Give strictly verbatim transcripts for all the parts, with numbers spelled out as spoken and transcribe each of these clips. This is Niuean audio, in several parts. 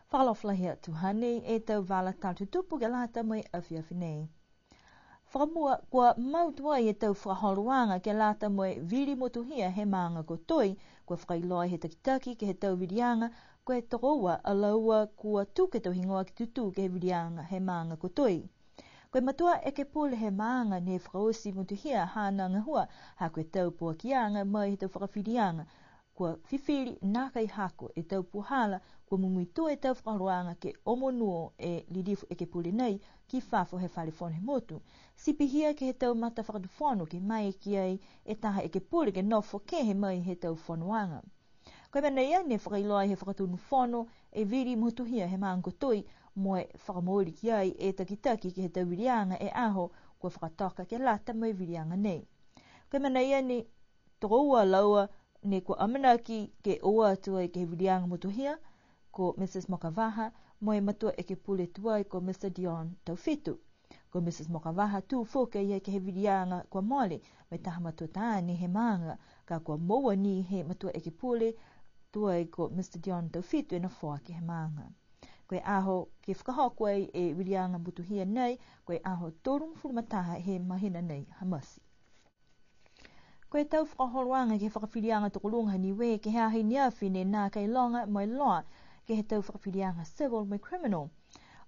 Fakaalofa lahi atu, hanei e tau vala tala tutupu ke lata mo e afiafi nei. Fakamua, kua mau tuai e tau fakaholoaga ke lata mo e vili motuhia he maaga ko Toi, kua fakailoa he takitaki ke he tau viliaga, ko e tokoua a laua kua tuku e tau higoa ke tutū ke he viliaga he maaga ko Toi. Ko e matua ekepule he maaga ne fakaoti motuhia haana gahua, ha ko e tau poakiaga mai he tau fakafiliaga, kua fifili nākai hako e tau puhala, kua mumui tua e tau fakaholoaga ke omonuo e lilifu ekepule nei ki fafo he fale fono he motu. Ti pihia ke he tau matafakatufono ke maeke ai e taha ekepule ke nofo kehe mai he tau fonoaga. Ko e mena ia ne fakailoa he Fakatonu Fono e vili motuhia he maaga ko Toi, mo e fakamooli ki ai e takitaki ke he tau viliaga e aho kua fakatoka ke lata mo e viliaga nei. Ko e mena ia ne tokoua a laua ne kua amanaki ke o atu ai ke he viliaga motuhia, ko Mrs Mokavaha, mo e matua ekepule tuai ko Mr Dion Taufitu. Ko Mrs Mokavaha tū foki a ia ke he viliaga kua mole, mo e taha matua taane he maaga, ka kua moua ni he matua ekepule tuai ko Mr Dion Taufitu e nofoa ke he maaga. Ko e aho ke fakahoko ai e viliaga motuhia nei, ko e aho tolugofulu ma taha he mahina nei ha Mati. Ko e tau fakaholoaga ke he fakafiliaga tokoluga ha Niue ke he aho i ne afi ne nākai loga mo e loa ke he tau fakafiliaga civil mo e criminal.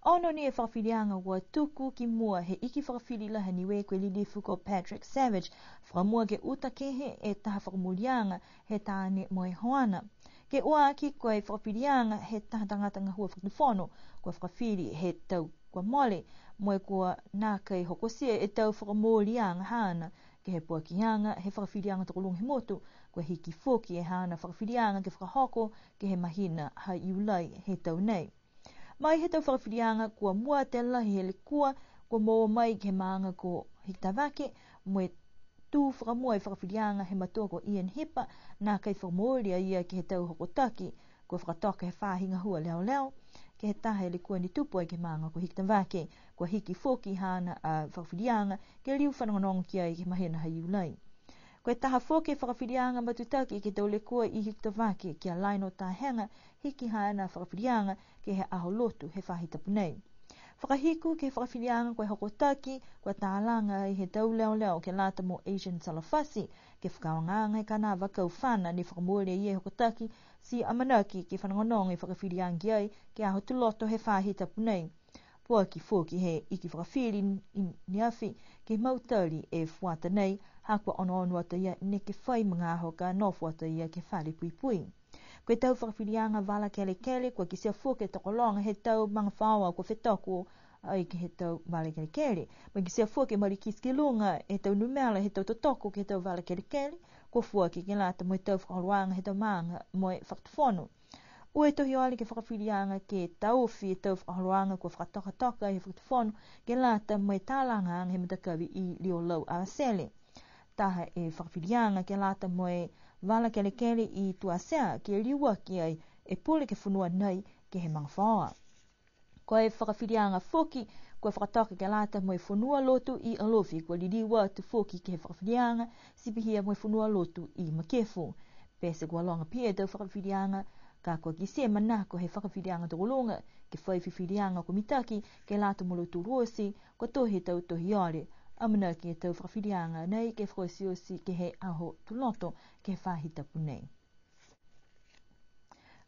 Ono ni e fakafiliaga kua tuku ki mua he iki fakafili lahi ha Niue ko e lilifu ko Patrick Savage, fakamua ke uta kehe e taha fakamooliaga he taane mo e hoana. Ke ua aki ko e fakafiliaga he taha tagata gahua fakatufono, kua fakafili he tau kua mole, mo e kua nākai hokotia e tau fakamooliaga haana ke he poakiaga he fakafiliaga tokoluga he motu, kua hiki foki e haana fakafiliaga ke fakahoko ke he mahina ha Iulai he tau nei. Mai he tau fakafiliaga kua mua atu e lahi he lekua kua moua mai ke he maaga ko Hikutavake, mo e tū fakamua e fakafiliaga he matua ko Ian Hipa, nākai fakamooli a ia ke he tau hokotaki kua fakatoka he faahi gahua leoleo, ke he taha e lekua ne tupu ai ke he maaga ko Hikutavake, kua hiki foki haana a fakafiliaga ke liu fanogonogo ki ai ke he mahina ha Iulai. Ko e taha foki e fakafiliaga matutaki ke he tau lekua i Hikutavake, ki a Lionel Tahega, hiki haana a fakafiliaga ke he aho Lotu he faahi tapu nei. Fakahiku ke he fakafiliaga ko e hokotaki, kua talaga ai he tau leoleo ke lata mo Asian Salafasi, ke fakaaogaaga e kanavaakau fana ne fakamooli e ia e hokotaki, ti amanaki ke fanogonogo e fakafiliaga ki ai ke he aho Tuloto he faahi tapu nei. Foaki foki he iki fakafili i ne afi ke mautali e fuata nei, ha kua onoono atu a ia neke fai magaaho ka nofo atu a ia ke he fale puipui. Ko e tau fakafiliaga vala kelekele, kua kitia foki e tokologa he tau magafaoa kua fetoko ai ke he tau vala kelekele. Mo e kitia foki e malikiti ki luga e tau numela he tau totoko ke he tau vala kelekele, kua foaki ke lata mo e tau fakaholoaga he tau maaga mo e fakatufono. Ua e tohi ole ke he fakafiliaga ke taofi e tau fakaholoaga kua fakatokatoka he fakatufono ke lata mo e talagaaga he matakavi i Liolau Avatele. Taha e fakafiliaga ke lata mo e vala kelekele i Tuatea ke liuaki ai e pule ke he fonua nei ke he magafaoa. Ko e fakafiliaga foki kua fakatoka ke lata mo e fonua lotu i Alofi, kua liliu atu foki ke he fakafiliaga, ti pihia mo e fonua lotu i Makefu. Pete kua loga pihia e tau fakafiliaga, ka kua kitia e manako he fakafiliaga tokoluga ke fai fifiliaga kua mitaki ke lata mo lautolu oti, kua tohi e tau tohi ole. Amanaki e tau fakafiliaga nei ke fakaotioti ke he aho Tuloto ke he faahi tapu nei.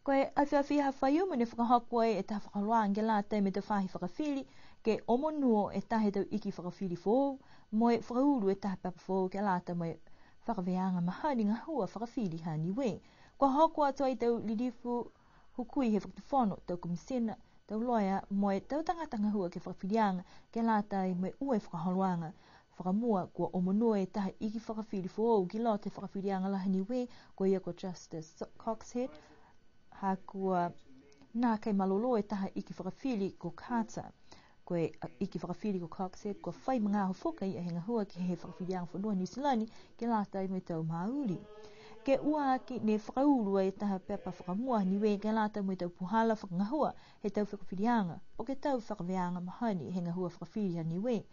Ko e afiafi ha Faiumu ne fakahoko ai e taha fakaholoaga ke lata mo e tau faahi fakafili, ke omonuo e taha he tau iki fakafili foou, mo e fakaulu e taha pepa foou ke lata mo e fakavēaga mahani gahua fakafili ha Niue. Kua hoko atu ai e tau lilifu hukui he fakatufono, tau komisina, tau loea, mo e tau tagata gahua ke he fakafiliaga, ke lata ai mo e ua e fakaholoaga. Fakamua, kua omonuo e taha iki fakafili foou ki loto he fakafiliaga lahi Niue, ko ia ko Justice Coxhead, ha kua nākai malolō e taha iki fakafili ko Carter. Ko e, a, iki fakafili ko Coxhead, kua fai magaaho foki a ia he gahua ke he fakafiliaga fonua Niu Silani, ke lata ai mo e tau Maori. Ke ua aki ne fakaulu ai e taha pepa fakamua ha Niue ke lata mo e tau puhala fakagahua he tau fakafiliaga, po ke tau fakavēaga mahani he gahua fakafili ha Niue.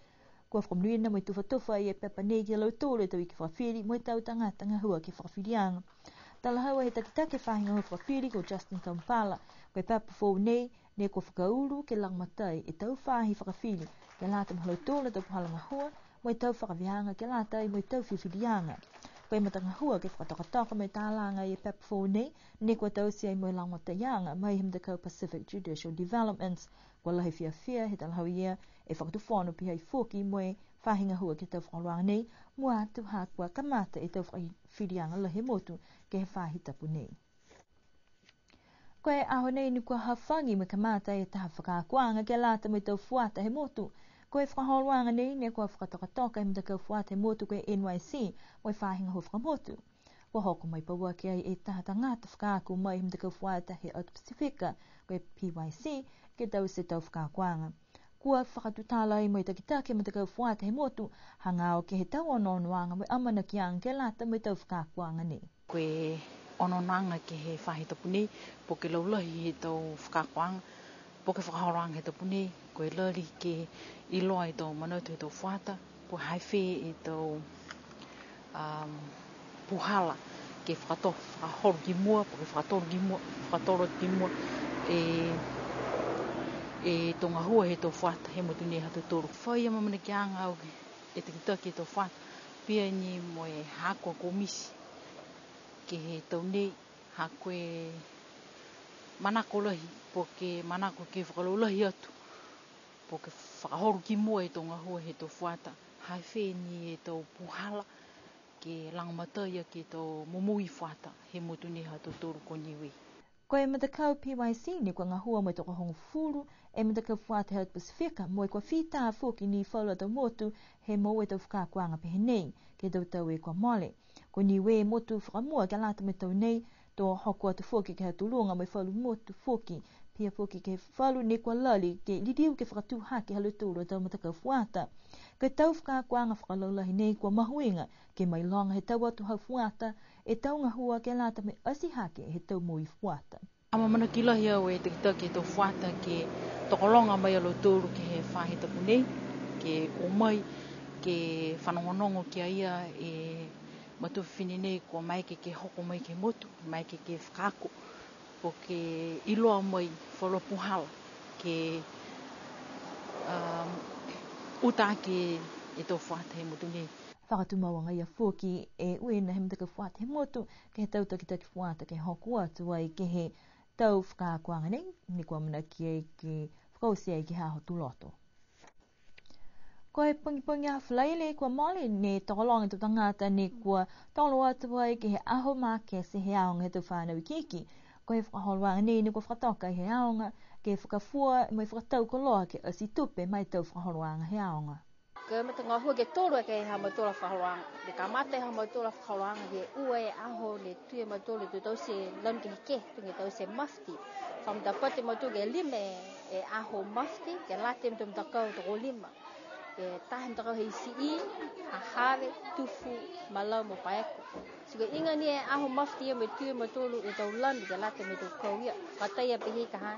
Kua fakamonuina mo e tufatufa e pepa nei ki a lautolu e tau iki fakafili mo e tau tagata gahua ke he fakafiliaga. Talahau he takitaki he faahi gahua fakafili ko Justin Kampala, ko e pepa foou nei, ne kua fakaulu ke lagomatai e tau faahi fakafili ke lata mo ha lautolu a tau puhala gahua, mo e tau fakaveaga ke lata mo e tau fifiliaga. Ko e matagahua ke fakatokatoka mo e talaga e pepa foou nei, ne kua taute ai mo e lagomataiaga mai he matakau Pacific Judicial Developments. Kua lahi fiafia he talahau ia e Fakatufono pihia foki mo e faahi gahua ke he tau fakaholoaga nei, mua atu ha kua kamata e tau fakafiliaga lahi he motu ke he faahi tapu nei. Ko e aho nei ne kua hafagi mo e kamata e taha fakaakoaga ke lata mo e tau fuata he motu. Ko e fakaholoaga nei ne kua fakatokatoka he matakau fuata he motu ko e N Y C mo e faahi gahua fakamotu. Kua hoko mai pauaki ai e taha tagata fakaako mai he matakau fuata he atu Pasifika, ko e P Y C, ke taute e tau fakaakoaga. Kua fakatutala ai mo e takitaki he matakau fuata he motu, hagaao ke he tau onoonoaga mo e amanakiaga ke lata mo e tau fakaakoaga nei. Ko e onoonoaga ke he faahi tapu nei, po ke laulahi he tau fakaakoaga, po ke fakaholoaga he tapu nei, ko e lali ke iloa e tau manatu he tau fuata, po ke ha fē e tau, um, puhala ke fakato-, fakaholo ki mua, po ke fakatolo ki mua, fakatolo ki mua, e, e tau gahua he tau fuata he motu nei ha tautolu. Fai amaamanakiaga au e takitaki he tau fuata, pihia ni mo e haaku a komiti ke he tau nei, ha ko e manako lahi, po ke manako ke fakalaulahi atu, po ke fakaholo ki mua e tau gahua he tau fuata, ha fē ni e tau puhala ke lagomatai aki e tau momoui fuata he motu nei ha tautolu ko Niue. Ko e matakau P Y C ne kua gahua mo e tokohogofulu e matakau fuata he atu Pasifika, mo e kua fita foki ni falu a tau motu he moua e tau fakaakoaga pehē nei ke he tau tau kua mole. Ko Niue e motu fakamua ke lata mo e tau nei, to hoko atu foki ke he ha Tuluga mo e falu motu foki, pihia foki ke he falu ne kua lali ke liliu ke fakatū hake ha lautolu a tau matakau fuata. Ko e tau fakaakoaga fakalaulahi nei kua mahuiga ke mailoga he tau atuhau fuata e tau gahua ke lata mo e ati hake he tau moui fuata. Amaamanaki lahi au e takitaki he tau fuata ke tokologa mai a lautolu ke he faahi tapu nei, ke o mai ke fanogonogo ki a ia e matua fifine nei kua maeke ke hoko mai ke he motu, maeke ke fakaako, po ke iloa mai falu a puhala ke, um, uta aki e tau fuata he motu nei. Fakatumau agaia foki e uiina he matakau fuata he motu ke he tau takitaki fuata ke hoko atu ai ke he tau fakaakoaga nei, ne kua amanaki ai ke fakaoti ai ke he aho Tuloto. Ko e pogipogi Aho Falaile kua mole ne tokologa e tau tagata ne kua tolo atu ai ke he aho makete he aoga he tau fanau ikiiki. Ko e fakaholoaga nei ne kua fakatoka he aoga ke fakafua mo e fakatau koloa ke ati tupe ma e tau fakaholoaga he aoga. Ko e matagahua ke tolu ke he ha mautolu a fakaholoaga. Ne kamata e ha mautolu a fakaholoaga ke ua e aho ne tui a mautolu to taute lanu kehekehe, tuga e taute mufti. Fakamatapatu a mautolu ke lima e aho mufti, ke lata mo e tau matakau tokolima. Ke taha e matakau he I C E, Hahave, Tufu, Malau mo Paeko. Ti ko e uiga ni e aho mufti ia mo e tui a mautolu e tau lanu ke lata mo e tau kau ia. Fakatai a pehē ka ha,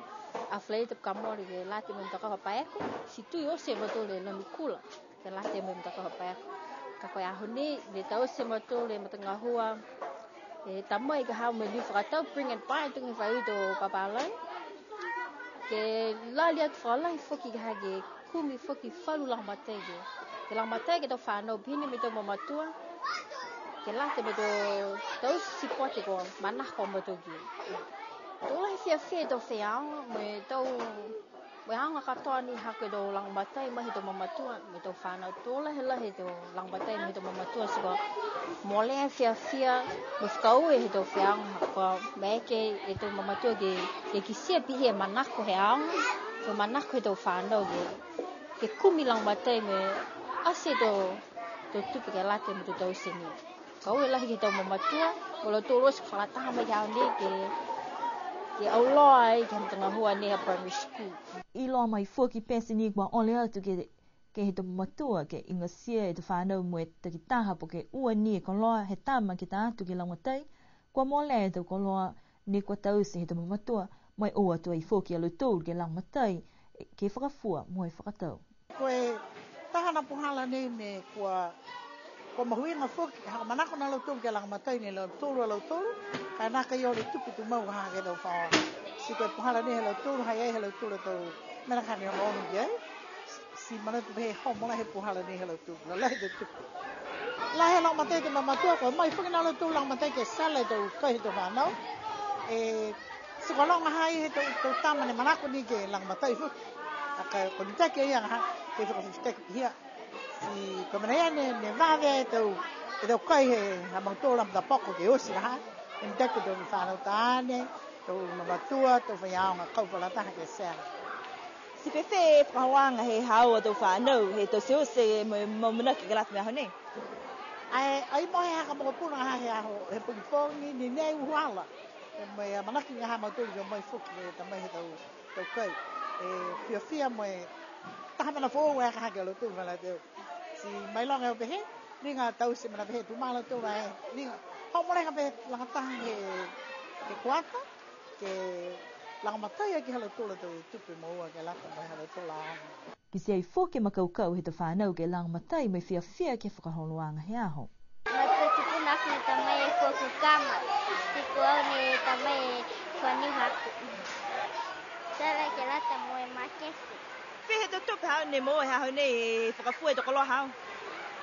Aho Falaile tapu ka mole ke lata mo e matakau ha Paeko, ti tui oti a mautolu e lanu kula ke lata mo e matakau ha Paeko. Ka ko e aho nei, ne taute e mautolu e matagahua, e, ta mai ka ha mo e liu fakatau, bring and buy, tuga e fai he tau papālagi. Ke lali atu fakalahi foki ka ha ke kumi foki falu lagomatai ke, ke lagomatai ke he tau fanau pihia ni mo e tau mamatua, ke lata mo e tau, tau sipote kua manako a mautolu ki ai. To lahi e fiafia he tau faiaoga, mo e tau, mo e aoga katoa ni ha ko e tau lagomatai mai he tau mamatua, mo e tau fanau. To lahi lahi e tau lagomatai mai he tau mamatua, ti kua molea e fiafia, mo e fakaaue he tau faiaoga, ha kua maeke e tau mamatua ke, ke kitia pihia e manako he aoga, mo e manako he tau fanau ke, ke kumi lagomatai mo e ati e tau, tau tupe ke lata mo e tau taute ni. Fakaaue lahi ke he tau mamatua, mo lautolu oti fakalataha mai ke he aho nei ke, ke auloa ai ke he matagahua nei ha primary school. Iloa mai foki pete ni kua ole atu ke, ke he tau mamatua, ke igatia e tau fanau mo e takitaha po ke ua ni e koloa he tama ke ta atu ke lagomatai, kua molea e tau koloa ne kua taute he tau mamatua, mo e o atu ai foki a lautolu ke lagomatai, ke fakafua mo e fakatau. Ko e taha a puhala nei ne kua Kua mahuiga foki, ha kua manako a lautolu ke lagomatai ni e lautolu a lautolu, ka e nākai ole tupe tumau ha ke he tau fakaola. Ti ko e puhala nei ha lautolu, ha i ai ha lautolu a tau mena ka ne onoono ki ai. Ti manatu pehē homo lahi e puhala nei ha lautolu, lalahi e tau tupe. Lahi e lagomatai he tau mamatua, kua o mai foki a lautolu lagomatai ke sala e tau kai he tau fānau. E, ti kua loga ha i ai he tau, tau tama ne manako ni ke lagomatai foki. A ka, kua mitaki a ia ha, ke fakafitaki pihia. Ti ko e mena ia ne, ne vave e tau, e tau kai he ha mautolu a matapoko ke oti la ha. Ne mitaki e tau fānau taane, tau mamatua, tau faiaoga, kau fakalataha ke sala. Ti fēfē e fakaholoaga he haau a tau fānau, he tau teuteu mo e amanaki ke lata mo e aho nei? Ai, ai mo e haaku mokopuna ha he aho, he pogipogi, ni ne uhala. Mo e amanaki ha mautolu ke o mai foki, e tamai he tau tau kai. E fiafia mo e taha mena foou e ka ha ke lautolu mena teu. Ti mailoga e au pehē, liga taute mena pehē, tumau a lautolu e, liga. Homo lahi ka pehē lagataha he, he kuata, ke lagomatai aki ha lautolu a tau tupe moua ke lata mo e ha lautolu a aoga. Kitia ai foki e makaukau he tau fānau ke lagomatai mo e fiafia ke he fakaholoaga he aho. Matua tupuna aku ne tamai e fua kukama, ti ko au ne tamai e fua niu haaku. Sala ke lata mo e makete. Pehē e tau tupe haau ne moua he aho nei he fakafua e tau koloa haau?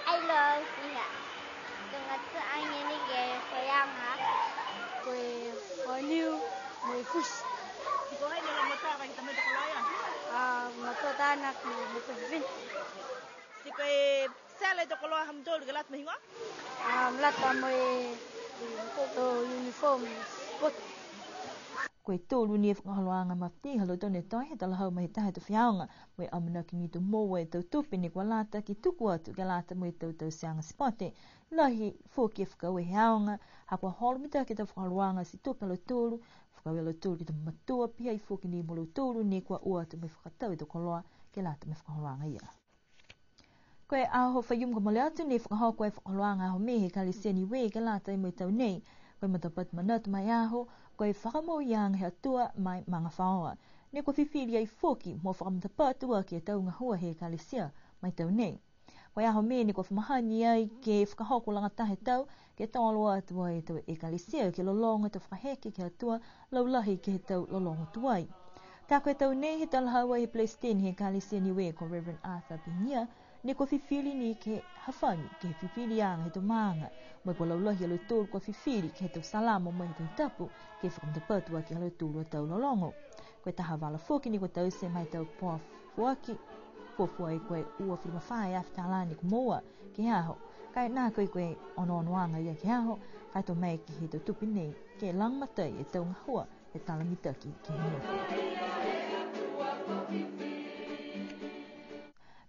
Ai loa fiha. Tuga tuage ni ke faiaoga. Ko e fua niu mo e futi. Ti ko hai ne lagomatai ke tamai e tau koloa ia? A, matua taane, matua fifine. Ti ko e sala e tau koloa ha mutolu ke lata mo e heigoa? A, lata mo e, e, tau uniform sport. Ko e tolu ni e fakaholoaga mafiti ha lautolu ne toe he talahau mai he taha he tau faiaoga, mo e amanaki ni to moua e tau tupe ne kua lata ke tuku atu ke lata mo e tau tauteaga sipote. Lahi foki e fakaaue he aoga, ha kua holo mitaki e tau fakaholoaga ti tupe a lautolu, fakaaue a lautolu ke he tau mamatua, pihia foki ni mo lautolu ne kua o atu mo e fakatau e tau koloa ke lata mo e fakaholoaga ia. Ko e aho Faiumu kua mole atu ne fakahoko e fakaholoaga aho Mē he Ekalesia Niue ke lata mo e tau nei. Ko e matapatu manatu ma e aho, ko e fakamouiaga he Atua ma e magafaoa. Ne kua fifili ai foki mo fakamatapatu aki e tau gahua he Ekalesia ma e tau nei. Ko e aho Mē ne kua fa mahani ai ke fakahoko lagataha e tau, ke tolo atu ai e tau Ekalesia ke lologo e tau fakaheke ke he Atua, laulahi ke he tau lologo tuai. Ka ko e tau nei he talahau ai he Pelesiteni he Ekalesia Niue ko Reverend Arthur Pihigia, ne kua fifili ni ke hafagi ke he fifiliaga he tau maaga, mo e kua laulahi a lautolu kua fifili ke he tau salamo mo e he tau tapu, ke fakamatapatu aki ha lautolu a tau lologo. Ko e taha vala foki ne kua taute ma e tau poa foaki, fuafua ai ko e ua fitu ma fā e afe tālā ne kua moua ke he aho. Ka e nākai ko e onoonoaga ia ke he aho, ka e to maeke he tau tupe nei ke lagomatai e tau gahua he tala mitaki ke he nofo.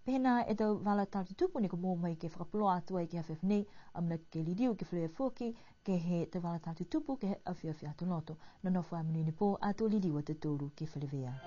Pehē nā e tau vala tala tutupu ne kua moua mai ke fakapuloa atu ai ke he afiafi nei, amanaki ke liliu ke feleveia foki ke he tau vala tala tutupu ke he afiafi Aho Lotu. Nonofo ā monuina e pō, ato liliu a tautolu ke feleveia.